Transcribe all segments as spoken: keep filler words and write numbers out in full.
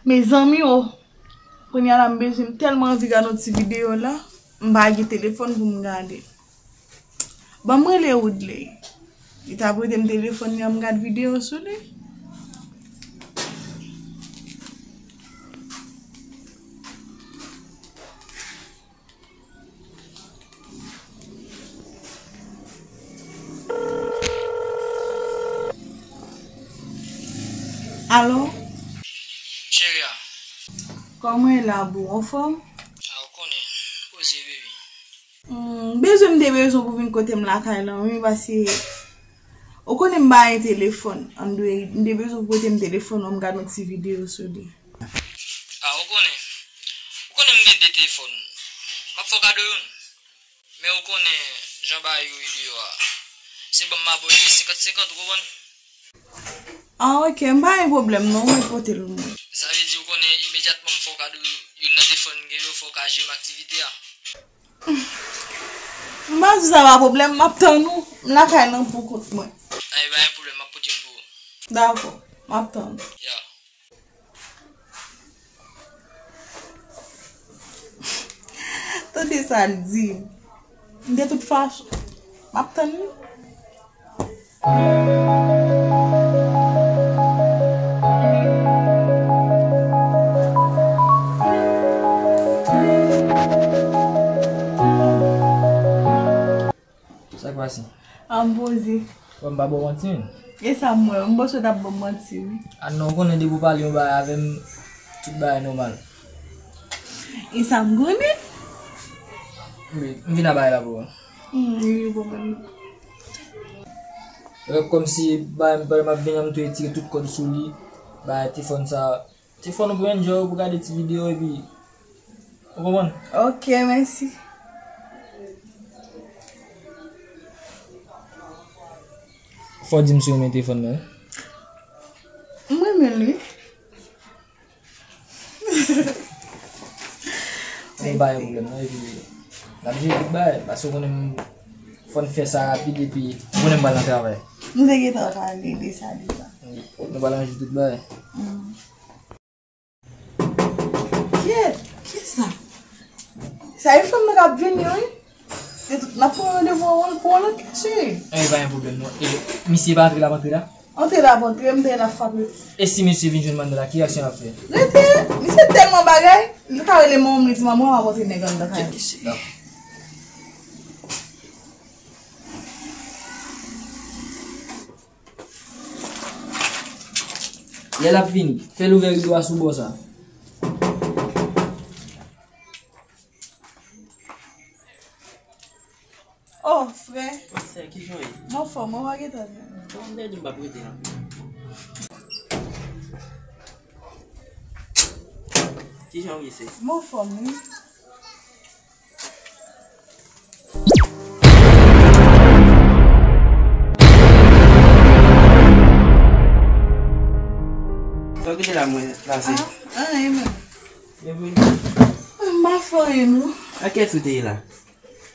Mezanmi o, kounye a la m bezwen, m tèlman anvi gade yon ti videyo la, m pa gen telefòn pou m gade. Ban m rele Woodley. Li ta prete m telefòn li an, m gad videyo sou li. Alo? Cheri a. Kòman w ye la, boo? Anfòm? A, ou konnen, poze, baby. Hmm, bezwen m te bezwen pou vin kote m lakay lan, wi, paske ou konnen m pa gen telefòn. Ann dwe, m te bezwen pou kote m telefòn an, m gad yon ti videyo sou li. A, ou konnen. Ou konnen m gen de telefòn. M ap fè w kado youn. Men ou konnen jan bagay yo ye deyò a. Se ban m abòne senkant senkant, ou konprann? A, ok, m pa gen pwoblèm non, mwen pote l mwen. Sa vle di ou konnen imedyatman m fè w kado youn nan telefòn m gen yo, fò w ka jere m aktivite a. M pa di sa pa pwoblèm, m ap tann ou. M lakay lan pou kont mwen. Anyen, pa gen pwoblèm, m ap pote youn pou ou. Dakò, m ap tann ou. Ya. Tande sa l di. De tout fason, m ap tann li. Sa k pase? A, m poze. Bon, m pa ba w manti, wi. E sa m wè, m panse w t ap ban m manti, wi. A non, ou konnen depi w pale yon bagay avè m, tout bagay nòmal. E sa m konnen. Wi, m vin a bagay la pou ou. Hmm, wi, bon, bon. E kòmsi bagay m, m ap vin an, m tou retire tout kòd sou li, bagay telefòn sa. Telefòn ou pou enjoy, ou pou gade ti videyo epi. Ou konprann? Ok, mèsi. Fò w di m si w renmen telefòn nan, wi. M renmen l, wi. Mwen pa gen pwoblèm, non, epi n ap jere tout bagay, paske ou konnen m, fò n fè sa rapid, epi ou konnen m pral nan travay. M te gentan pale de sa deja. Wi, nou pral ranje tout bagay. Mm. Kyèt, kisa? Sa e fanm nan k ap vini, wi. E tout, n ap pran randevou an pou yon lòt lè, cheri. E pa gen pwoblèm, non. E misye pa antre la, ap antre la? Antre la, ap antre, m te la frape. E si misye vin jwenn manman la, ki reyaksyon l ap fè? Rete, misye tèlman bagay, li ka rele manman m, li di, "Manman, m ap antre nèg anndan kay la." Lè l ap vini, fè l ouvè rido a sou bò sa. Oh, frè. Sè, kijan w ye? M anfòm, ou pa gentan vini. Bon, m te di m p ap rete la. Kijan w ye, sè? M anfòm, wi. Sa w kite la mwen pase? Ah, anyen menm. Byenvini. M pa fè anyen non. Nan kiyès ou te ye la?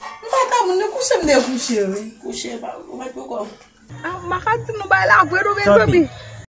M pa t ap moun, kouche m te kouche, wi. Kouche, pa ou mèt poko. Ah, m pa ka di nou bay la vre non, mezanmi.